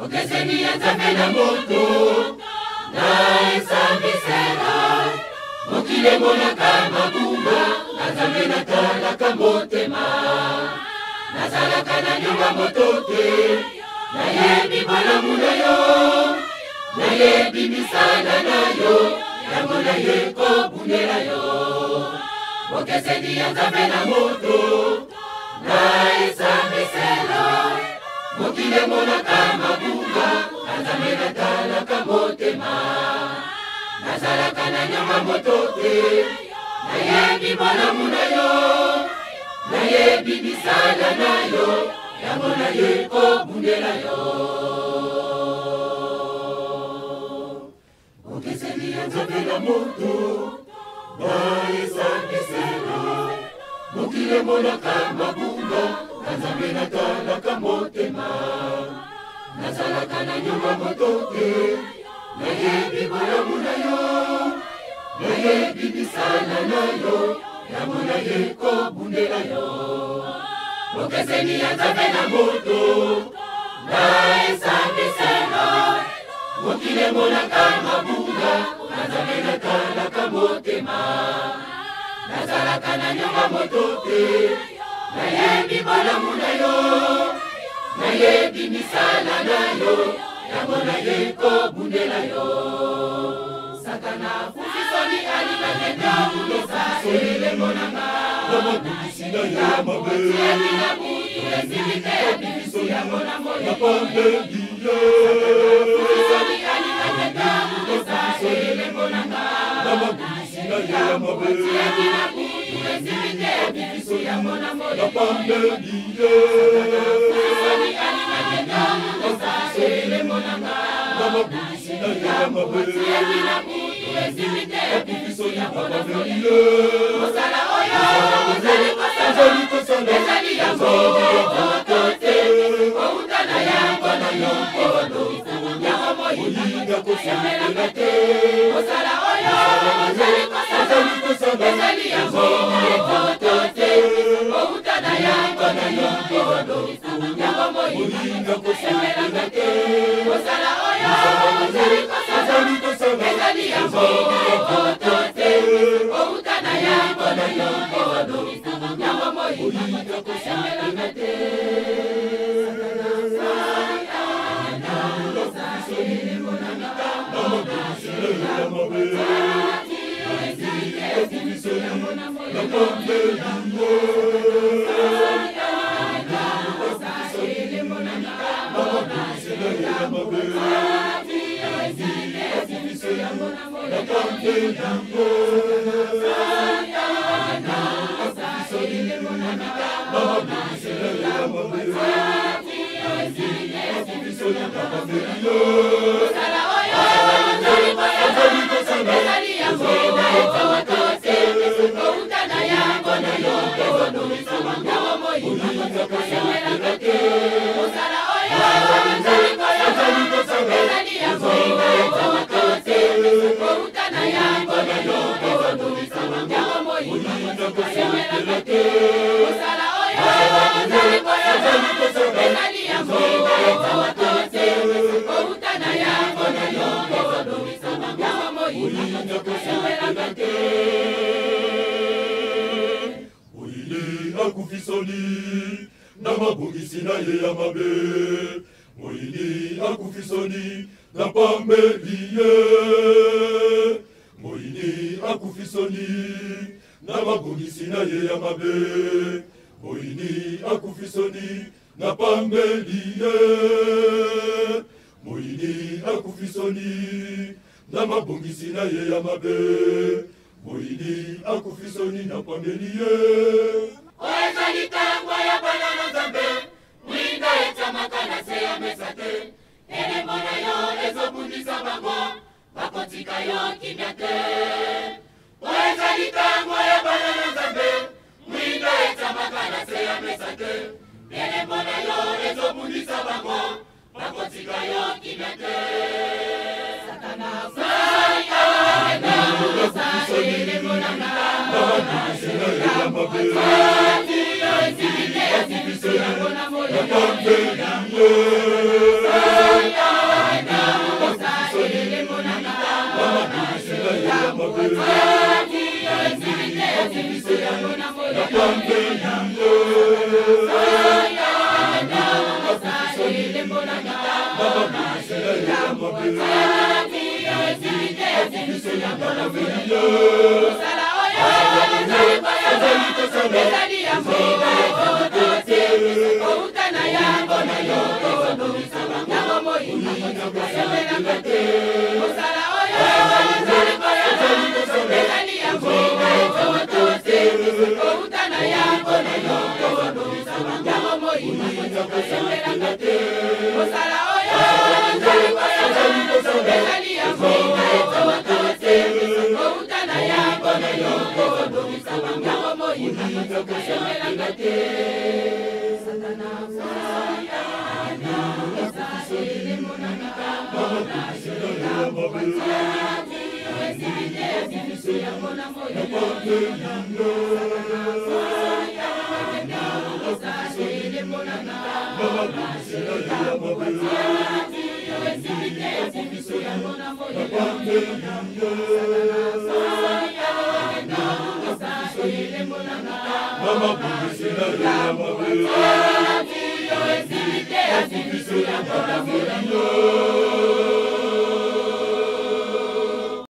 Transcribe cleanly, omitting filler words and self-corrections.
Bokeseni ya Nzambe na moto na esambiselo. Mokili emonaka mabunga, na Nzambe natalaka motema. Nazalaka na nyonga moto te, nayebi bolamu na yo, nayebi misala na yo, yango naye kobundela yo. Bokeseni ya Nzambe na moto na esambiselo. Mokili emonaka mabunga, na Nzambe natalaka motema. Nazalaka na nyonga moto te, nayebi bolamu na yo, nayebi misala na yo, yango naye kobundela yo. Bokeseni ya Nzambe na moto na esambiselo. Mokili emonaka mabunga, na Nzambe natalaka motema. Nazalaka na nyonga moto te, nayebi bolamu na yo, nayebi misala na yo, yango naye kobundela yo. Bokeseni ya Nzambe na moto na esambiselo. Mokili emonaka mabunga, na Nzambe natalaka motema. Nazalaka na nyonga moto te, nayebi bolamu na yo, nayebi misala na yo, yango naye kobundela yo. Satana akufi soni, alingaki ete obundisa elembo na nga. Na mabongisi na ye ya mabe. Tiaki na butu esili te, abimisi yango na moi. Napambeli ye. Soni, alingaki ete obundisa elembo na nga. Na mabongisi na ye ya mabe. Tiaki na butu esili te, abimisi yango na moi. Napambeli ye. Soni, alingaki ete obundisa elembo na nga. Na mabongisi na ye ya mabe. Tiaki na butu esili te, abimisi yango na moi. Napambeli ye. Mosala oyo ozali kosala Ozali kosala. ezali yango moto te, outa na yango na yo nkolo, yango moi Olinga kosepela te. Mosala oyo ozali kosala Ozali kosala. ezali yango moto te, outa na yango na yo nkolo, yango moi Olinga kosepela te. Mosala oyo ozali kosala Ozali kosala. ezali yango moto te, outa na yango na yo nkolo, yango moi Olinga kosepela te. Na mabongisi na ye ya mabe. Napambeli ye. Na mabongisi na ye ya mabe. Napambeli ye. Na mabongisi na ye ya mabe. Napambeli ye. Mosala oyo ozali kosala Ozali kosala. ezali yango moto te, outa na yango na yo nkolo, yango moi Olinga kosepela te. Mosala oyo ozali kosala Ozali kosala. ezali yango moto te, outa na yango na yo nkolo, yango moi Olinga kosepela te. Mosala oyo ozali kosala Ozali kosala. ezali yango moto te, outa na yango na yo nkolo, yango moi Olinga kosepela te. Oyini akufi soni na mabongisi na ye ya mabe. Moyini akufi soni, napambeli ye. Moyini akufi soni na mabongisi na ye ya mabe. Moyini akufi soni, napambeli ye. Moyini akufi soni na mabongisi na ye ya mabe. Moyini akufi soni, napambeli ye. Oyo ezali ntango ya bana na Nzambe. Mwinda etiamaka na se ya mesa te. Elembo na yo ezobundisa bango, bakotika yo kimia te. Oyo ezali ntango ya bana na Nzambe. Mwinda etiamaka na se ya mesa te. Elembo na yo ezobundisa bango, bakotika yo kimia te. Satana elembo na nga. Na mabongisi na ye ya mabe. Yango na moi. Napambeli ye. Ezali ya mwinda ezoto te, outa na yango na yo yango moyina asepelaka te. Mosala oyo ezali ya mwinda ezoto te, outa na yango na yo yango moyina asepelaka te. Mosala oyo ezali ya mwinda ezoto te, outa na yango na yo yango moyina asepelaka te. Satana